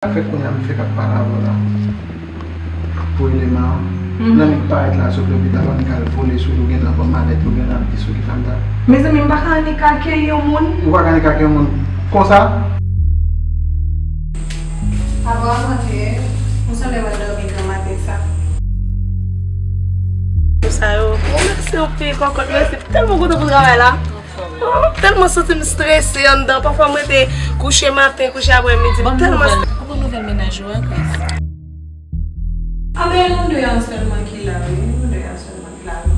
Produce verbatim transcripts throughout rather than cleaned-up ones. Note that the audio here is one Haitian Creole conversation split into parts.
Sa fè kounye a m fèk ap pale avè w la. Pou eleman an, nan nèg parèt la sot lopital, annik al vole sou li, ou gentan pran malèt li, ou gentan al pis ou gentan al. Mezanmi, m pa ka annik akeyi yon moun. Ou pa ka annik akeyi yon moun konsa? Apre w ap rantre, ou sanble w al dòmi gran maten sa. Pou sa yo, oh, mèsi anpil, kòkòt, mèsi. M tèlman kontan pou travay la. Oh, m tèlman santi m strese anndan. Pafwa, m rete kouche maten, kouche aprèmidi. M tèlman strese. Ou bon nouvèl mennaj ou a, Chris? A, men nou de an sèlman ki la, wi. Nou de an sèlman ki la, wi.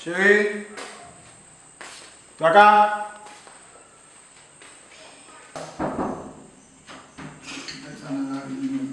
Cheri, Twaka. Nèg sa nan lavi li menm.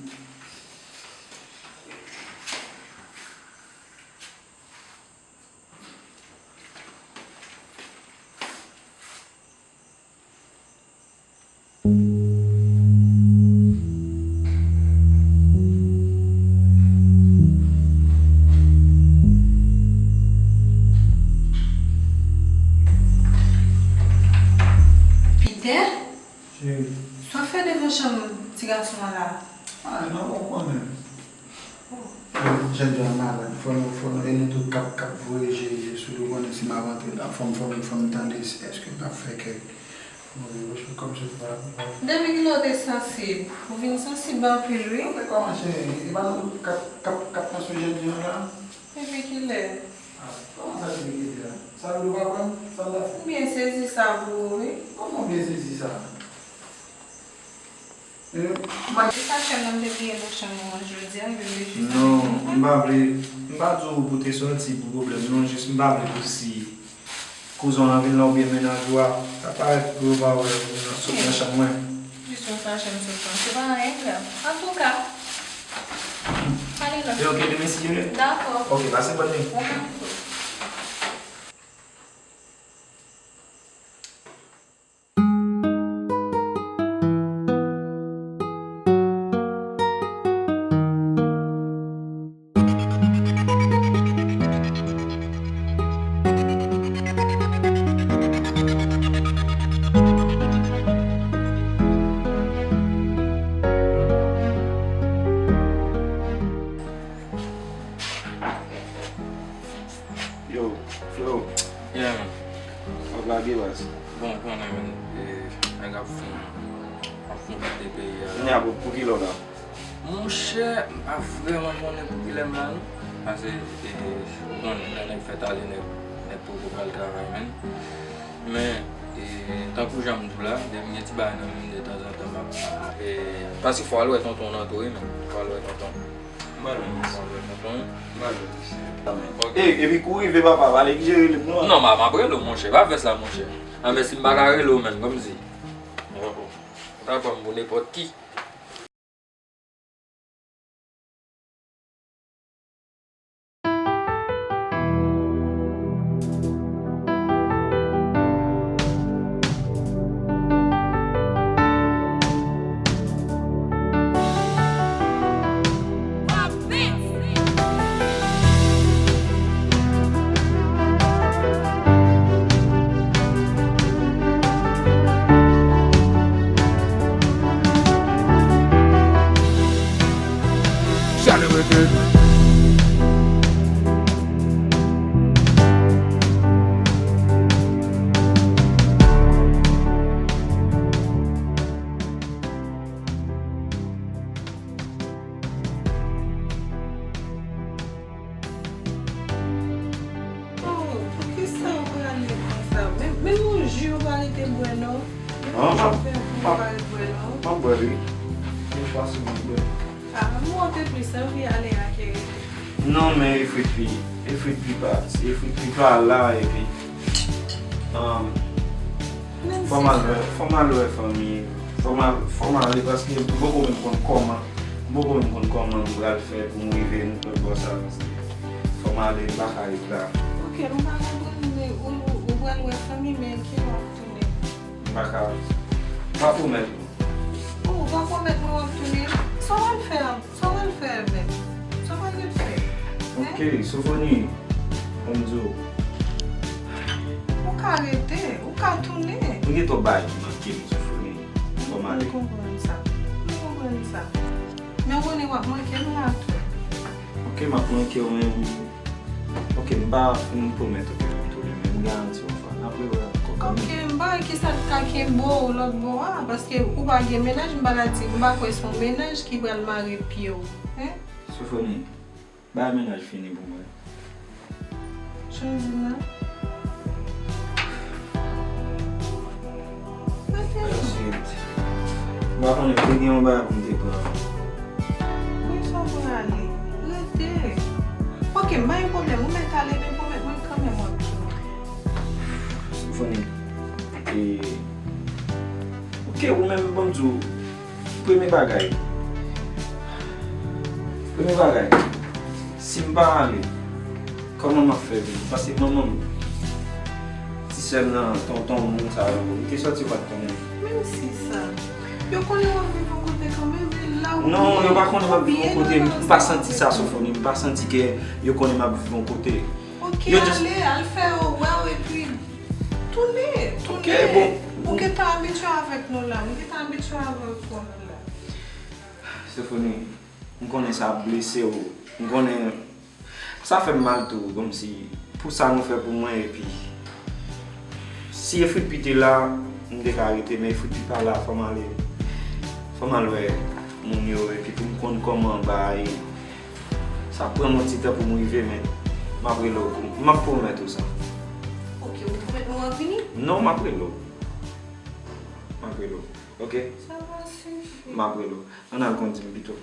Peter? Cheri. Sa w ap fè devan chanm ti gason an la? Ah, non, ou konnen. Jènjan an malad, fò nou, fò nou, e nou tout k ap, k ap voye je, je sou li, ou konnen si m ap antre la, fò m, fò m, fò m tande si, èske m p ap fè kèk move rechò, kòmsi ou pa, pa. Depi kilè w te sansib? Ou vin sansib anpil, wi. Anben kòman, cheri? E pa nou tout k ap, k ap, k ap panse jènjan an la? Depi kilè? Ah, kòman sa, depi kilè a? Sa vle di ou pa kwè m? Sa m ta fè? M byen sezi sa pou ou, wi. Kòman w byen sezi sa? E sa k fè m te bliye nan chanm ou an jodi a, yo vle jis. Non, m pa vle, m pa di w pou te sòti pou pwoblèm, non, jis m pa vle pou si kouzen w lan vin la oubyen mennaj ou a, sa parèt pou yo pa wè ou nan, sot nan chanm mwen. Jis yon fache m sot lan. Se pa anyen, frè. Antouka, ale non. E ok, demen si Dye vle? Dakò. Ok, pase bòn nwit. Ou menm tou. Yo, Flo. Yeah, man. W ap lage baz. Bon, ou konnen, man. E, nèg ap fon, ap fon kite peyi a la. Kounye a, pou, pou kilè w la? Monchè, m pa vrèman konnen pou kilè m la, non. Paske, e, ou konnen, lè nèg fèt ale, nèg, nèg poko pral travay, man. Men, e, tankou jan m di w la, depi m gen ti bagay nan men m, detanzantan, m ap, e, paske fò w al wè tonton w nan tou, wi, man. Fò w al wè tonton. M ba l yon mesye. M ba l yon mesye. Ok. E, epi kou rive papa, pa neglije rele m non. Non, m a, m ap rele w, monchè. Pa fè sa, monchè. Anben, si m pa ka rele w, menm, kòmsi. Ou ta pran m pou nenpòt ki. Non, m ap, m ap, m ap bwè l, wi. Yon fwa sou m ap bwè l. Ah, m wè w te plis anvi ale a ke rete. Non, men e fritpi, e fritpi pa, e fritpi pa la, epi, um, fò m al wè, fò m al wè fanmi, fò m al, fò m ale, paske m poko menm konn kòman, m poko menm konn kòman m pral fè pou m rive lòt bò sa, paske fò m ale, m pa ka ret la. Ok, m pa konprann, men ou, ou, ou pral wè fanmi, men kilè w ap tounen? M pa ka, m pa pwomèt ou. Oh, ou pa pwomèt mwen w ap tounen? Sa w al fè a? Sa w al fè menm? Sa w al ret fè? Hein? Ok, Sofoni, ban m di w. Ou ka rete, ou ka tounen. M gen twòp bagay ki manke m, Sofoni. Fò m ale. M konprann sa. M konprann sa. Men ou konnen w ap manke m la tou. Ok, m ap manke w, men Ok, m pa fin pwomèt ou ke m tounen, men m garanti w fwa n ap rewè ankò kanmenm. Ok, m pa wè kisa k ka kenbe w lòt bò a, paske ou pa gen mennaj, m pa ta di, m pa kwè se yon mennaj ki pral mare pye w, hein? Sofoni, bay mennaj fini pou mwen. Jan w di m la? Rete non. Ensuite, m pa konnen, te gen yon bagay pou m te pran. Pou kisa w prale? Rete. Ok, m pa gen pwoblèm. Ou mèt ale, men pwomèt mwen kanmenm w ap tounen. Sofoni. E, ok, ou menm, ban m di w, premye bagay. Premye bagay. Si m pa ale, kòman m ap fè viv? Paske manman m, ti sè m nan, tonton m, moun sa yo, li te sòti w pa t konnen. Menm si sa, yo konnen w ap viv yon kote kanmenm, e la ou ye. Non, yo pa konnen m ap viv yon kote, m pa santi sa, Sofoni, m pa santi ke yo konnen m ap viv yon kote. Ok, ale, al fè yo wè w, epi tounen, tounen. Ok, bon. Ou gentan abitye avèk nou la, m gentan abitye avèk nou la. Sofoni, m konnen sa ap blese w. M konnen sa fè m mal tou, kòmsi pou sa nou fè pou mwen, epi si Efritpi te la, m te ka rete, men Efritpi pa la, fò m ale, fò m al wè moun yo, epi pou m konn kòman bagay, sa pran m yon ti tan pou m rive, men m ap rele w, m ap pwomèt ou sa. Ok, ou pwomèt mwen w ap vini? Non, m ap rele w. M ap rele w, ok? Sa va sifi. M ap rele w. Ann al konn di m pito.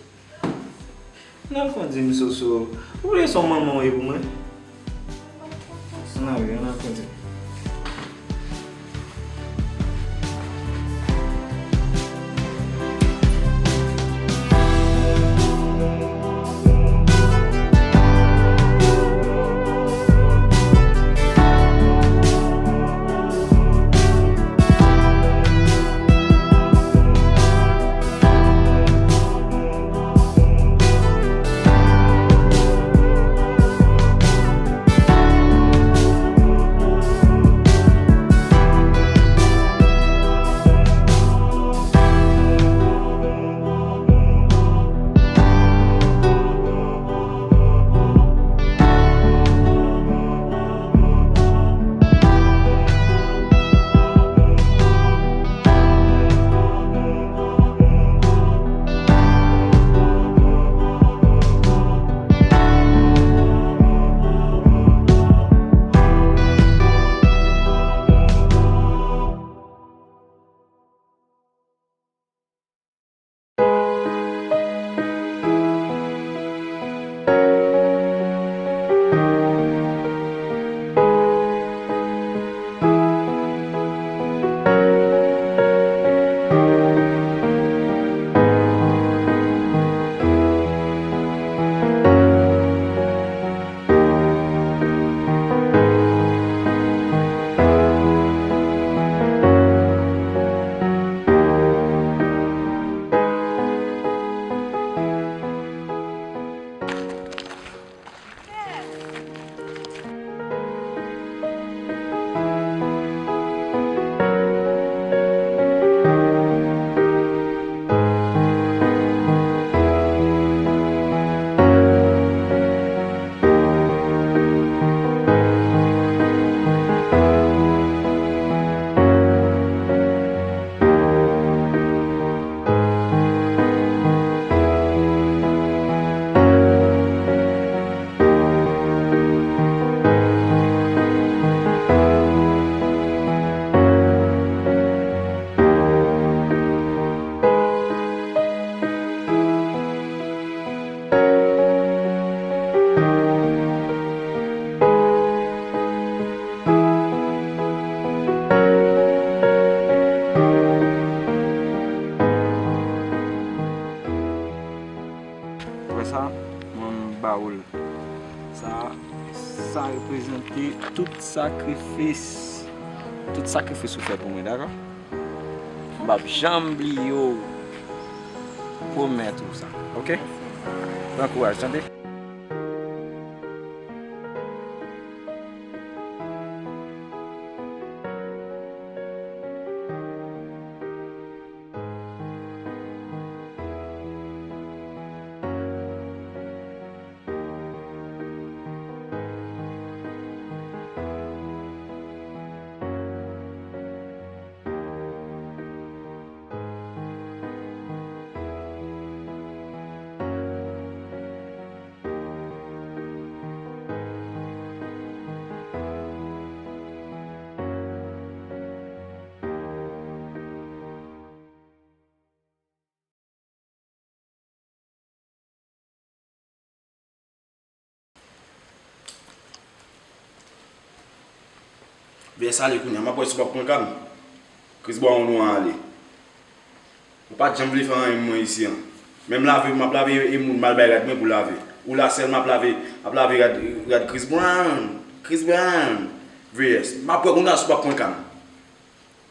Ann al konn di m, Soso. Ou vle se yon manman w ye pou mwen? Ann al, wi, ann al konn di m. Prezante tout sakrifis, tout sakrifis ou fè pou mwen, dakò? M p ap janm bliye w. Pwomèt ou sa, oke? Pran kouraj, tande? Vèyès ale kounye a, m ap wè si w p ap pran ka m. Chris Brown ou an ale. Ou pa t janm vle fè anyen pou mwen isi an. Menm lave, m ap lave e moun m al bay rad mwen pou lave. Ou la sèl m ap lave, m ap lave rad, rad Chris Brown. Chris Brown. Vèyès. M ap wè kounye a si w p ap pran ka m.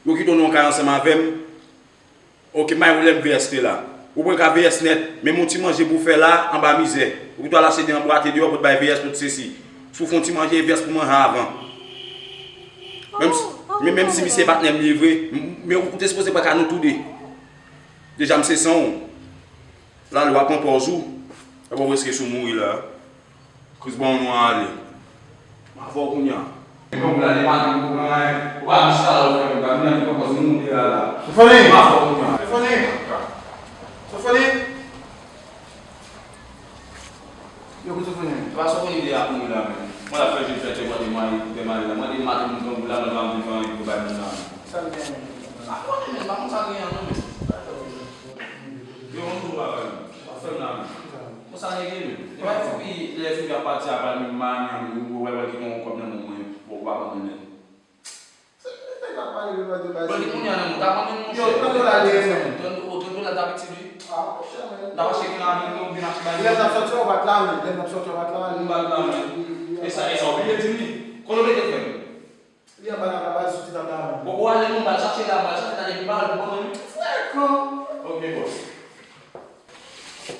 Yo kite w nan yon kay ansanm avè m. Oke, m pa gen pwoblèm, V S te la. Ou pran ka V S nèt, menm yon ti manje pou w fè la, anba mizè. Ou pito al achte de anbwate deyò pou w t bay V S tout sesi. Si w fè yon ti manje, V S pou manje avan. Menm si, oh, oh, men, menm si misye patnè m li vre, m, men ou te sipoze pran ka nou toude. Deja m se san w. La lwa pran pòz ou. Epi w riske sou mouri la. Chris Brown ou ale. M a fè w kounye a. Bon, la depann pou pran anyen. Ou pa jis la ou fè m gade nan ki pòz moun de a la. Sofoni! M a fè w kounye a. Sofoni! Sofoni! Yo, kote Sofoni? Se pa Sofoni de a pou mwen la menm. Mwen la fè je fè te mande mwen pou te mande la. Mande maten moun pran boul la, mwen pa anvi fè anyen pou bay moun la. Sa l gen? Pa konnen men, pa konn sa l gen an non men. Yo, yon jou bagay. Pa fè m la menm. Konsa nèg ye menm. E pa foupi lè foupi ap pati a pral menm manyen an menm ou wè wè ki gen yon kòb nan men mwen. Bon, ou pa konn menm. Se ki nèg ap pale de bagay. Bon, li kounye a nan mwen ta konnen monchè. Yo, trant dola de menm. Trant dola dabitid wi. Ah, monchè, men. N ap achte vin avè nou, vin achte bagay. Lè n ap sòti, ou pa t la menm. Lè n ap sòti, ou pa t la menm. M pa t la menm. E sa, e sa ou bliye di m li. Kote w mete frè m? Li anba nan kabal sou ti tab la, man. Bon, ou ale non, m al chache la, m al chache la, depi m pa wè l pou mwen menm. Frekan! Ok, bòs.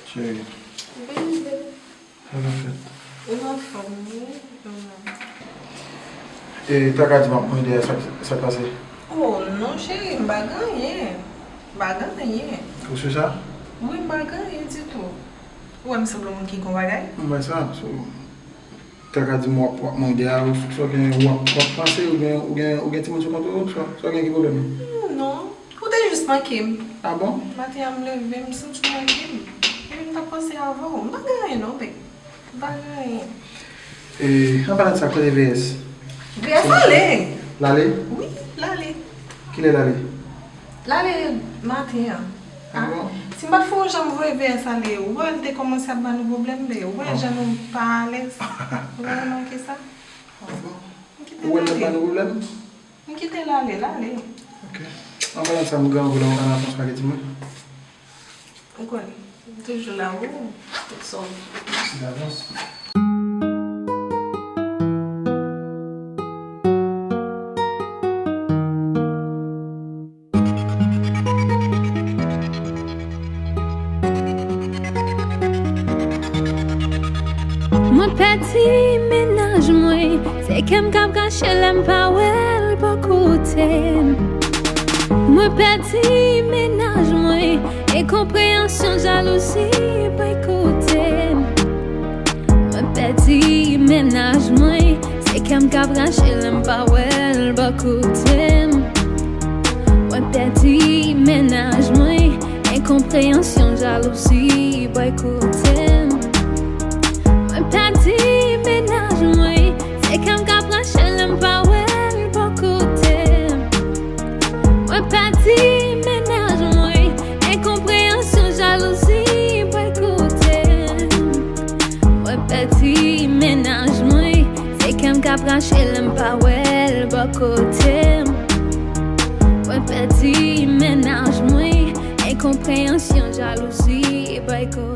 Cheri. Baby. Sa k ap fèt? Ou anfòm, wi. E, ta ka di m ap mande sa, sa k pase? Oh, non, cheri, m pa gen anyen. M pa gen anyen. Ou si sa? Wi, m pa gen anyen ditou. Ou wè m sanble moun ki gon bagay? M wè sa, so, ta ka di m w ap, w ap mande a, ou, sa w gen, w ap, w ap panse, ou gen, ou gen, ou gen timoun sou kont ou, sa, sa w gen ki pwoblèm? Hmm, non. Ou te jis manke m. Ah bon? Maten an m leve, m santi w manke m. Epi m t ap panse avè w. M pa gen anyen non, babe. M pa gen anyen. E, an palan de sa, kote V S? V S ale. L ale? Wi, l ale. Kilè l ale? L ale maten an. Ah bon? Si m pa t fè yon jan m voye V S ale, ou wè l te kòmanse ap ba nou pwoblèm, be, ou wè jan nou pa alèz. Ou pa remake sa? Ah bon? M kite l ale. Ou wè l ap ba nou pwoblèm? M kite l ale, l ale. Ok. An palan de sa, m gen anvi la, ou ka nan fon spaghetti mwen? Ou konn, m toujou la, wi. Tout sa w vle. Mèsi davans. Mwen pèdi mennaj mwen, se kè m k ap rache lè m pa wè l bò kote m. Mwen pèdi mennaj mwen, enkonpreyansyon, jalouzi boykote m. Mwen pèdi mennaj mwen, se kè m k ap rache lè m pa wè l bò kote m. Mwen pèdi mennaj mwen, enkonpreyansyon, jalouzi boykote m. Mwen pèdi mennaj mwen, se kè m k ap rache lè m pa wè l bò kote m. Mwen pèdi mennaj mwen, enkonpreyansyon, jalouzi boykote m. Mwen pèdi mennaj mwen, se kè m k ap rache lè m pa wè l bò kote m. Mwen pèdi mennaj mwen, enkonpreyansyon, jalouzi boykote m.